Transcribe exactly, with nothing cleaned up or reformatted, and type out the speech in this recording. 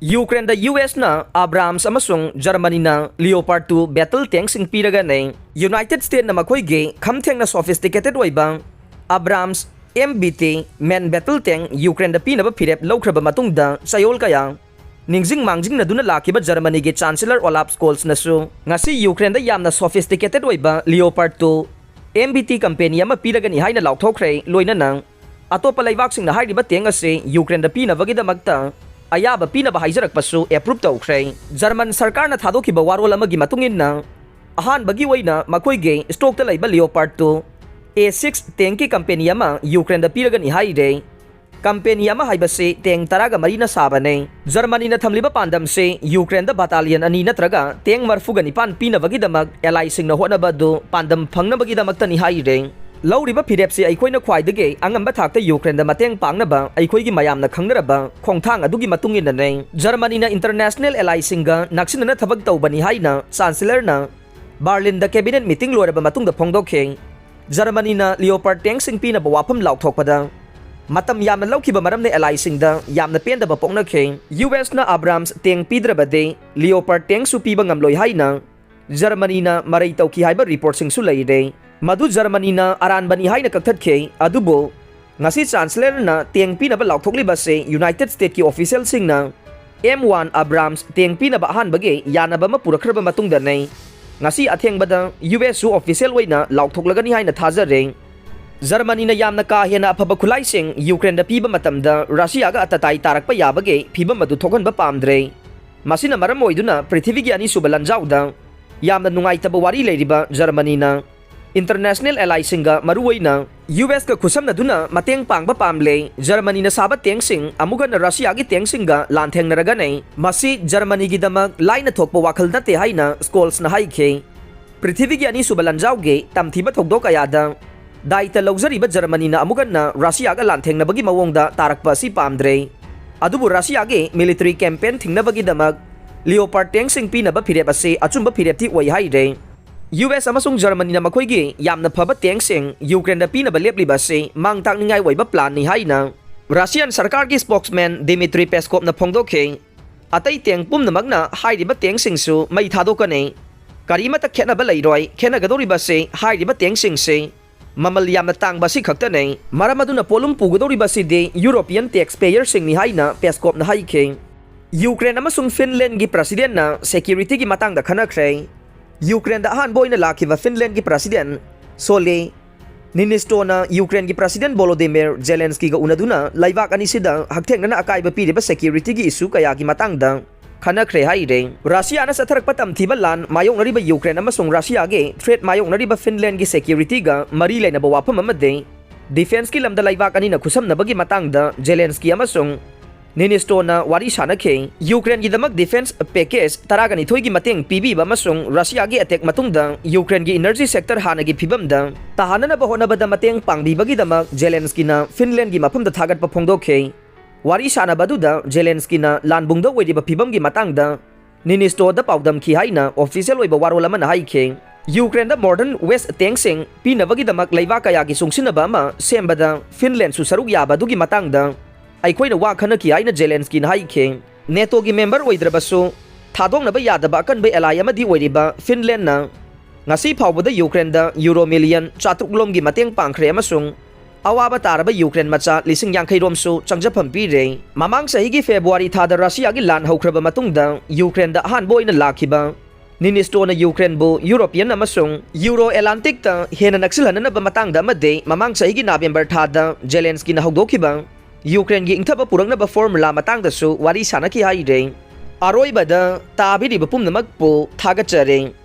ꯌꯨꯀ꯭ꯔꯦꯟꯗ U ꯑꯦꯁꯅ ꯑꯕ꯭ꯔꯥꯝꯁ ꯑꯃꯁꯨꯡ ꯖꯔꯃꯅꯤꯅ ꯂꯤꯑꯣꯄꯥꯔꯗ two battle ꯇꯦꯡꯁꯤꯡ ꯄꯤꯔꯒꯅꯤ꯫ United ꯁ꯭ꯇꯦꯠꯅ ꯃꯈꯣꯏꯒꯤ ꯈꯝ ꯊꯦꯡꯅ ꯁꯣꯐꯤꯁꯇꯤꯀꯦꯇꯦꯗ ꯑꯣꯏꯕ ꯑꯕ꯭ꯔꯥꯝꯁ ꯑꯦꯝ ꯕꯤ ꯇꯤ ꯃꯦꯟ ꯕꯦꯇꯜ ꯇꯦꯡ ꯌꯨꯀ꯭ꯔꯦꯟꯗ ꯄꯤꯅꯕ ꯐꯤꯔꯦꯞ ꯂꯧꯈ꯭ꯔꯕ ꯃꯇꯨꯡꯗ ꯆꯌꯣꯜ ꯀꯌꯥ ꯅꯤꯡꯁꯤꯡ ꯃꯥꯡꯖꯤꯡꯅꯗꯨꯅ ꯂꯥꯛꯈꯤꯕ ꯖꯔꯃꯅꯤꯒꯤ ꯆꯥꯟꯁꯦꯂꯔ ꯑꯣꯂꯥꯞ ꯁ꯭ꯀꯣꯜꯁꯅꯁꯨ ꯉꯁꯤ ꯌꯨꯀ꯭ꯔꯦꯟꯗ ꯌꯥꯝꯅ ꯁꯣꯐꯤꯁꯇꯤꯀꯦꯇꯦꯗ ꯑꯣꯏꯕ Leopard two M B T company ꯑꯃ ꯄꯤꯔꯒꯅꯤ ꯍꯥꯏꯅ ꯂꯥꯎꯊꯣꯛꯈ꯭ꯔꯦ꯫ ꯂꯣꯏꯅꯅ ꯑꯇꯣꯞꯄ ꯂꯩꯕꯥꯛꯁꯤꯡꯅ ꯍꯥꯏꯔꯤꯕ ꯇꯦꯡ ꯑꯁꯤ ꯌꯨꯀ꯭ꯔꯦꯟꯗ ꯄꯤꯅꯕꯒꯤꯗꯃꯛꯇ ꯑꯌꯥꯕ ꯄꯤꯅꯕ ꯍꯥꯏꯖꯔꯛꯄꯁꯨ ꯑꯦꯄ꯭ꯔꯨꯞ ꯇꯧꯈ꯭ꯔꯦ꯫ ꯖꯔꯃꯟ ꯁꯔꯀꯥꯔꯅ ꯊꯥꯗꯣꯛꯈꯤꯕ ꯋꯥꯔꯣꯜ ꯑꯃꯒꯤ ꯃꯇꯨꯡ ꯏꯟꯅ, ꯑꯍꯥꯟꯕꯒꯤ ꯑꯣꯏꯅ ꯃꯈꯣꯏꯒꯤ ꯁ꯭ꯇꯣꯛꯇ ꯂꯩꯕ ꯂꯤꯑꯣꯄꯥꯔꯗ ꯇꯨ ꯑꯦ ꯁꯤꯛꯁ ꯇꯦꯡꯀꯤ ꯀꯝꯄꯦꯅꯤ ꯑꯃ ꯌꯨꯀ꯭ꯔꯦꯟꯗ ꯄꯤꯔꯒꯅꯤ ꯍꯥꯏꯔꯦ꯫ ꯀꯝꯄꯦꯅꯤ ꯑꯃ ꯍꯥꯏꯕꯁꯤ ꯇꯦꯡ ꯇꯔꯥꯒ ꯃꯔꯤꯅ ꯁꯥꯕꯅꯦ꯫ ꯖꯔꯃꯅꯤꯅ ꯊꯝꯂꯤꯕ ꯄꯥꯟꯗꯝꯁꯤ ꯌꯨꯀ꯭ꯔꯦꯟꯗ ꯕꯥꯇꯥꯂꯤꯌꯟ ꯑꯅꯤ ꯅꯠꯇ꯭ꯔꯒ ꯇꯦꯡ ꯃꯔꯐꯨꯒ ꯅꯤꯄꯥꯟ ꯄꯤꯅꯕꯒꯤꯗꯃꯛ ꯑꯦꯂꯥꯏꯁꯤꯡꯅ ꯍꯣꯠꯅꯕ ꯑꯗꯨ ꯄꯥꯟꯗꯝ ꯐꯪꯅꯕꯒꯤꯗꯃꯛꯇꯅꯤ ꯍꯥꯏꯔꯦ꯫ ꯂꯧꯔꯤꯕ ꯐꯤꯔꯦꯞꯁꯤ ꯑꯩꯈꯣꯏꯅ ꯈ꯭ꯋꯥꯏꯗꯒꯤ ꯑꯉꯝꯕ ꯊꯥꯛꯇ ꯌꯨꯀ꯭ꯔꯦꯟꯗ ꯃꯇꯦꯡ ꯄꯥꯡꯅꯕ ꯑꯩꯈꯣꯏꯒꯤ ꯃꯌꯥꯝꯅ ꯈꯪꯅꯔꯕ ꯈꯣꯡꯊꯥꯡ ꯑꯗꯨꯒꯤ ꯃꯇꯨꯡ ꯏꯟꯅꯅꯦ꯫ ꯖꯔꯃꯅꯤꯅ ꯏꯟꯇꯔꯅꯦꯁꯅꯦꯜ ꯑꯦꯂꯥꯏꯁꯤꯡꯒ ꯅꯛꯁꯤꯟꯅꯅ ꯊꯕꯛ ꯇꯧꯕꯅꯤ ꯍꯥꯏꯅ ꯆꯥꯟꯁꯦꯂꯔꯅ ꯕꯥꯔꯂꯤꯟꯗ ꯀꯦꯕꯤꯅꯦꯠ ꯃꯤꯇꯤꯡ ꯂꯣꯏꯔꯕ ꯃꯇꯨꯡꯗ ꯐꯣꯡꯗꯣꯛꯈꯤ꯫ ꯖꯔꯃꯅꯤꯅ ꯂꯤꯑꯣꯄꯥꯔꯗ ꯇꯦꯡꯁꯤꯡ ꯄꯤꯅꯕ ꯋꯥꯐꯝ ꯂꯥꯎꯊꯣꯛꯄꯗ ꯃꯇꯝ ꯌꯥꯝꯅ ꯂꯧꯈꯤꯕ ꯃꯔꯝꯅ ꯑꯦꯂꯥꯏꯁꯤꯡꯗ ꯌꯥꯝꯅ ꯄꯦꯟꯗꯕ ꯄꯣꯛꯅꯈꯤ꯫ ꯌꯨ ꯑꯦꯁꯅ ꯑꯕ꯭ꯔꯥꯝꯁ ꯇꯦꯡ ꯄꯤꯗ꯭ꯔꯕꯗꯤ ꯂꯤꯑꯣꯄꯥꯔꯗ ꯇꯦꯡꯁꯨ ꯄꯤꯕ ꯉꯝꯂꯣꯏ ꯍꯥꯏꯅ ꯖꯔꯃꯅꯤꯅ ꯃꯔꯩ ꯇꯧꯈꯤ ꯍꯥꯏꯕ ꯔꯤꯄꯣꯔꯠꯁꯤꯡꯁꯨ ꯂꯩꯔꯦ꯫ ꯃꯗꯨ ꯖꯔꯃꯅꯤꯅ ꯑꯔꯥꯟꯕꯅꯤ ꯍꯥꯏꯅ ꯀꯛꯊꯠꯈꯤ꯫ ꯑꯗꯨꯕꯨ ꯉꯁꯤ ꯆꯥꯟꯁꯦꯂꯔꯅ ꯇꯦꯡ ꯄꯤꯅꯕ ꯂꯥꯎꯊꯣꯛꯂꯤꯕ ꯑꯁꯤ ꯌꯨꯅꯥꯏꯇꯦꯗ ꯁ꯭ꯇꯦꯠꯀꯤ ꯑꯣꯐꯤꯁꯤꯌꯦꯜꯁꯤꯡꯅ ꯑꯦꯝ ꯋꯥꯟ ꯑꯕ꯭ꯔꯥꯝꯁ ꯇꯦꯡ ꯄꯤꯅꯕ ꯑꯍꯥꯟꯕꯒꯤ ꯌꯥꯅꯕ ꯑꯃ ꯄꯨꯔꯛꯈ꯭ꯔꯕ ꯃꯇꯨꯡꯗꯅꯤ꯫ ꯉꯁꯤ ꯑꯊꯦꯡꯕꯗ ꯌꯨ ꯑꯦꯁꯁꯨ ꯑꯣꯐꯤꯁꯤꯌꯦꯜ ꯑꯣꯏꯅ ꯂꯥꯎꯊꯣꯛꯂꯒꯅꯤ ꯍꯥꯏꯅ ꯊꯥꯖꯔꯦ꯫ ꯖꯔꯃꯅꯤꯅ ꯌꯥꯝꯅ ꯀꯥ ꯍꯦꯟꯅ ꯑꯐꯕ ꯈꯨꯠꯂꯥꯏꯁꯤꯡ ꯌꯨꯀ꯭ꯔꯦꯟꯗ ꯄꯤꯕ ꯃꯇꯝꯗ ꯔꯁꯤꯌꯥꯒ ꯑꯇꯇꯥꯏ ꯇꯥꯔꯛꯄ ꯌꯥꯕꯒꯤ ꯐꯤꯚꯝ ꯑꯗꯨ ꯊꯣꯛꯍꯟꯕ ꯄꯥꯝꯗ꯭ꯔꯦ꯫ ꯃꯁꯤꯅ ꯃꯔꯝ ꯑꯣꯏꯗꯨꯅ ꯄ꯭ꯔꯤꯊꯤꯕꯤꯒꯤ ꯑꯅꯤꯁꯨꯕ ꯂꯥꯟꯖꯥꯎꯗ ꯌꯥꯝꯅ ꯅꯨꯡꯉꯥꯏꯇꯕ ꯋꯥꯔꯤ ꯂꯩꯔꯤꯕ ꯖꯔꯃꯅꯤꯅ ꯏꯟꯇꯔꯅꯦꯁꯅꯦꯜ ꯑꯦꯂꯥꯏꯁꯤꯡꯒ, ꯃꯔꯨꯑꯣꯏꯅ ꯌꯨ ꯑꯦꯁꯀ ꯈꯨꯠꯁꯝꯅꯗꯨꯅ ꯃꯇꯦꯡ ꯄꯥꯡꯕ ꯄꯥꯝꯂꯦ꯫ ꯖꯔꯃꯅꯤꯅ ꯁꯥꯕ ꯇꯦꯡꯁꯤꯡ ꯑꯃꯨꯛ ꯍꯟꯅ ꯔꯁꯤꯌꯥꯒꯤ ꯇꯦꯡꯁꯤꯡꯒ ꯂꯥꯟꯊꯦꯡꯅꯔꯒꯅꯤ꯫ ꯃꯁꯤ ꯖꯔꯃꯅꯤꯒꯤꯗꯃꯛ ꯂꯥꯏꯅ ꯊꯣꯛꯄ ꯋꯥꯈꯜ ꯅꯠꯇꯦ ꯍꯥꯏꯅ ꯁ꯭ꯀꯣꯜꯁꯅ ꯍꯥꯏꯈꯤ꯫ ꯄ꯭ꯔꯤꯊꯤꯕꯤꯒꯤ ꯑꯅꯤꯁꯨꯕ ꯂꯥꯟꯖꯥꯎꯒꯤ ꯇꯝꯊꯤꯕ ꯊꯧꯗꯣꯛ ꯀꯌꯥꯗ ꯗꯥꯏꯇ ꯂꯧꯖꯔꯤꯕ ꯖꯔꯃꯅꯤꯅ ꯑꯃꯨꯛ ꯍꯟꯅ ꯔꯁꯤꯌꯥꯒ ꯂꯥꯟꯊꯦꯡꯅꯕꯒꯤ ꯃꯑꯣꯡꯗ ꯇꯥꯔꯛꯄ ꯑꯁꯤ ꯄꯥꯝꯗ꯭ꯔꯦ꯫ ꯑꯗꯨꯕꯨ ꯔꯁꯤꯌꯥꯒꯤ ꯃꯤꯂꯤꯇꯔꯤ ꯀꯦꯝꯄꯦꯟ ꯊꯤꯡꯅꯕꯒꯤꯗꯃꯛ ꯂꯤꯑꯣꯄꯥꯔꯗ ꯇꯦꯡꯁꯤꯡ ꯄꯤꯅꯕ ꯐꯤꯔꯦꯞ ꯑꯁꯤ ꯑꯆꯨꯝꯕ ꯐꯤꯔꯦꯞꯇꯤ ꯑꯣꯏ ꯍꯥꯏꯔꯦ꯫ ꯌꯨ ꯑꯦꯁ ꯑꯃꯁꯨꯡ ꯖꯔꯃꯅꯤꯅ ꯃꯈꯣꯏꯒꯤ ꯌꯥꯝꯅ ꯐꯕ ꯇꯦꯡꯁꯤꯡ ꯌꯨꯀ꯭ꯔꯦꯟꯗ ꯄꯤꯅꯕ ꯂꯦꯞꯂꯤꯕ ꯑꯁꯤ ꯃꯥꯡ ꯇꯥꯛꯅꯤꯡꯉꯥꯏ ꯑꯣꯏꯕ ꯄ꯭ꯂꯥꯟꯅꯤ ꯍꯥꯏꯅ ꯔꯁꯤꯌꯥꯟ ꯁꯔꯀꯥꯔꯒꯤ ꯁ꯭ꯄꯣꯛꯁꯃꯦꯟ ꯗꯤꯃꯤꯇ꯭ꯔꯤ ꯄꯦꯁꯀꯣꯞꯅ ꯐꯣꯡꯗꯣꯛꯈꯤ꯫ ꯑꯇꯩ ꯇꯦꯡ ꯄꯨꯝꯅꯃꯛꯅ ꯍꯥꯏꯔꯤꯕ ꯇꯦꯡꯁꯤꯡꯁꯨ ꯃꯩ ꯊꯥꯗꯣꯛꯀꯅꯤ꯫ ꯀꯔꯤꯃꯠꯇ ꯈꯦꯠꯅꯕ ꯂꯩꯔꯣꯏ꯫ ꯈꯦꯠꯅꯒꯗꯧꯔꯤꯕꯁꯤ ꯍꯥꯏꯔꯤꯕ ꯇꯦꯡꯁꯤꯡꯁꯤ ꯃꯃꯜ ꯌꯥꯝꯅ ꯇꯥꯡꯕ ꯑꯁꯤ ꯈꯛꯇꯅꯤ꯫ ꯃꯔꯝ ꯑꯗꯨꯅ ꯄꯣꯠꯂꯨꯝ ꯄꯨꯒꯗꯧꯔꯤꯕꯁꯤꯗꯤ ꯌꯨꯔꯣꯄꯤꯌꯟ ꯇꯦꯛꯁ ꯄꯦꯌꯔꯁꯤꯡꯅꯤ ꯍꯥꯏꯅ ꯄꯦꯁꯀꯣꯞꯅ ꯍꯥꯏꯈꯤ꯫ ꯌꯨꯀ꯭ꯔꯦꯟ ꯑꯃꯁꯨꯡ ꯐꯤꯟꯂꯦꯟꯒꯤ ꯄ꯭ꯔꯁꯤꯗꯦꯟꯅ ꯁꯦꯀ꯭ꯌꯨꯔꯤꯇꯤꯒꯤ ꯃꯇꯥꯡꯗ ꯈꯟꯅꯈ꯭ꯔꯦ꯫ ꯌꯨꯀ꯭ꯔꯦꯟꯗ ꯑꯍꯥꯟꯕ ꯑꯣꯏꯅ ꯂꯥꯛꯈꯤꯕ ꯐꯤꯟꯂꯦꯟꯒꯤ ꯄ꯭ꯔꯁꯤꯗꯦꯟ ꯁꯣꯂꯤ ꯅꯤꯅꯤꯁꯇꯣꯅ ꯌꯨꯀ꯭ꯔꯦꯟꯒꯤ ꯄ꯭ꯔꯁꯤꯗꯦꯟ ꯚꯣꯂꯣꯗꯤꯃꯤꯔ ꯖꯦꯂꯦꯟꯁꯀꯤꯒ ꯎꯅꯗꯨꯅ ꯂꯩꯕꯥꯛ ꯑꯅꯤꯁꯤꯗ ꯍꯛꯊꯦꯡꯅꯅ ꯑꯀꯥꯏꯕ ꯄꯤꯔꯤꯕ ꯁꯦꯀ꯭ꯌꯨꯔꯤꯇꯤꯒꯤ ꯏꯁꯨ ꯀꯌꯥꯒꯤ ꯃꯇꯥꯡꯗ ꯈꯟꯅꯈ꯭ꯔꯦ ꯍꯥꯏꯔꯦ꯫ ꯔꯁꯤꯌꯥꯅ ꯆꯠꯊꯔꯛꯄ ꯇꯝꯊꯤꯕ ꯂꯥꯟ ꯃꯥꯌꯣꯛꯅꯔꯤꯕ ꯌꯨꯀ꯭ꯔꯦꯟ ꯑꯃꯁꯨꯡ ꯔꯁꯤꯌꯥꯒꯤ ꯊ꯭ꯔꯦꯠ ꯃꯥꯌꯣꯛꯅꯔꯤꯕ ꯐꯤꯟꯂꯦꯟꯒꯤ ꯁꯦꯀ꯭ꯌꯨꯔꯤꯇꯤꯒ ꯃꯔꯤ ꯂꯩꯅꯕ ꯋꯥꯐꯝ ꯑꯃꯗꯤ ꯗꯤꯐꯦꯟꯁꯀꯤ ꯂꯝꯗ ꯂꯩꯕꯥꯛ ꯑꯅꯤꯅ ꯈꯨꯠꯁꯝꯅꯕꯒꯤ ꯃꯇꯥꯡꯗ ꯖꯦꯂꯦꯟꯁꯀꯤ ꯑꯃꯁꯨꯡ ꯅꯤꯅꯤꯁꯇꯣꯅ ꯋꯥꯔꯤ ꯁꯥꯟꯅꯈꯤ꯫ ꯌꯨꯀ꯭ꯔꯦꯟꯒꯤꯗꯃꯛ ꯗꯤꯐꯦꯟꯁ ꯄꯦꯀꯦꯖ ꯇꯔꯥꯒ ꯅꯤꯊꯣꯏꯒꯤ ꯃꯇꯦꯡ ꯄꯤꯕꯤꯕ ꯑꯃꯁꯨꯡ ꯔꯁꯤꯌꯥꯒꯤ ꯑꯦꯇꯦꯛ ꯃꯇꯨꯡꯗ ꯌꯨꯀ꯭ꯔꯦꯟꯒꯤ ꯏꯅꯔꯖꯤ ꯁꯦꯛꯇꯔ ꯍꯥꯟꯅꯒꯤ ꯐꯤꯕꯝꯗ ꯇꯥꯍꯟꯅꯅꯕ ꯍꯣꯠꯅꯕꯗ ꯃꯇꯦꯡ ꯄꯥꯡꯕꯤꯕꯒꯤꯗꯃꯛ ꯖꯦꯂꯦꯟꯁꯀꯤꯅ ꯐꯤꯟꯂꯦꯟꯒꯤ ꯃꯐꯝꯗ ꯊꯥꯒꯠꯄ ꯐꯣꯡꯗꯣꯛꯈꯤ꯫ ꯋꯥꯔꯤ ꯁꯥꯟꯅꯕ ꯑꯗꯨꯗ ꯖꯦꯂꯦꯟꯁꯀꯤꯅ ꯂꯥꯟꯕꯨꯡꯗ ꯑꯣꯏꯔꯤꯕ ꯐꯤꯕꯝꯒꯤ ꯃꯇꯥꯡꯗ ꯅꯤꯅꯤꯁꯇꯣꯗ ꯄꯥꯎꯗꯝꯈꯤ ꯍꯥꯏꯅ ꯑꯣꯐꯤꯁꯤꯌꯦꯜ ꯑꯣꯏꯕ ꯋꯥꯔꯣꯜ ꯑꯃꯅ ꯍꯥꯏꯈꯤ꯫ ꯌꯨꯀ꯭ꯔꯦꯟꯗ ꯃꯣꯗꯔꯟ ꯋꯦꯁ ꯇꯦꯡꯁꯤꯡ ꯄꯤꯅꯕꯒꯤꯗꯃꯛ ꯂꯩꯕꯥꯛ ꯀꯌꯥꯒꯤ ꯆꯨꯡꯁꯤꯟꯅꯕ ꯑꯃ ꯁꯦꯝꯕꯗ ꯐꯤꯟꯂꯦꯟꯁꯨ ꯁꯔꯨꯛ ꯌꯥꯕ ꯑꯗꯨꯒꯤ ꯃꯇꯥꯡꯗ ꯑꯩꯈꯣꯏꯅ ꯋꯥ ꯈꯟꯅꯈꯤ ꯍꯥꯏꯅ ꯖꯦꯂꯦꯟꯁꯀꯤꯅ ꯍꯥꯏꯈꯤ꯫ ꯅꯦꯇꯣꯒꯤ ꯃꯦꯝꯕꯔ ꯑꯣꯏꯗ꯭ꯔꯕꯁꯨ ꯊꯥꯗꯣꯛꯅꯕ ꯌꯥꯗꯕ ꯑꯀꯟꯕ ꯑꯦꯂꯥꯏ ꯑꯃꯗꯤ ꯑꯣꯏꯔꯤꯕ ꯐꯤꯟꯂꯦꯟꯅ ꯉꯁꯤ ꯐꯥꯎꯕꯗ ꯌꯨꯀ꯭ꯔꯦꯟꯗ ꯌꯨꯔꯣ ꯃꯤꯂꯤꯌꯟ ꯆꯥꯇ꯭ꯔꯨꯛ ꯂꯣꯝꯒꯤ ꯃꯇꯦꯡ ꯄꯥꯡꯈ꯭ꯔꯦ ꯑꯃꯁꯨꯡ ꯑꯋꯥꯕ ꯇꯥꯔꯕ ꯌꯨꯀ꯭ꯔꯦꯟ ꯃꯆꯥ ꯂꯤꯁꯤꯡ ꯌꯥꯡꯈꯩ ꯔꯣꯝꯁꯨ ꯆꯪꯖꯐꯝ ꯄꯤꯔꯦ꯫ ꯃꯃꯥꯡ ꯆꯍꯤꯒꯤ ꯐꯦꯕ꯭ꯔꯨꯋꯥꯔꯤ ꯊꯥꯗ ꯔꯁꯤꯌꯥꯒꯤ ꯂꯥꯟ ꯍꯧꯈ꯭ꯔꯕ ꯃꯇꯨꯡꯗ ꯌꯨꯀ꯭ꯔꯦꯟꯗ ꯑꯍꯥꯟꯕ ꯑꯣꯏꯅ ꯂꯥꯛꯈꯤꯕ ꯅꯤꯅꯤꯁꯇꯣꯅ ꯌꯨꯀ꯭ꯔꯦꯟꯕꯨ ꯌꯨꯔꯣꯄꯤꯌꯟ ꯑꯃꯁꯨꯡ ꯌꯨꯔꯣ ꯑꯦꯠꯂꯥꯟꯇꯤꯛꯇ ꯍꯦꯟꯅ ꯅꯛꯁꯤꯜꯍꯟꯅꯅꯕ ꯃꯇꯥꯡꯗ ꯑꯃꯗꯤ ꯃꯃꯥꯡ ꯆꯍꯤꯒꯤ ꯅꯕꯦꯝꯕꯔ ꯊꯥꯗ ꯖꯦꯂꯦꯟꯁꯀꯤꯅ ꯍꯧꯗꯣꯛꯈꯤꯕ ꯌꯨꯀ꯭ꯔꯦꯟꯒꯤ ꯏꯪꯊꯕ ꯄꯨꯔꯛꯅꯕ ꯐꯣꯔꯃꯨꯂꯥ ꯃꯇꯥꯡꯗꯁꯨ ꯋꯥꯔꯤ ꯁꯥꯟꯅꯈꯤ ꯍꯥꯏꯔꯦ꯫ ꯑꯔꯣꯏꯕꯗ ꯇꯥꯕꯤꯔꯤꯕ ꯄꯨꯝꯅꯃꯛꯄꯨ ꯊꯥꯒꯠꯆꯔꯤ꯫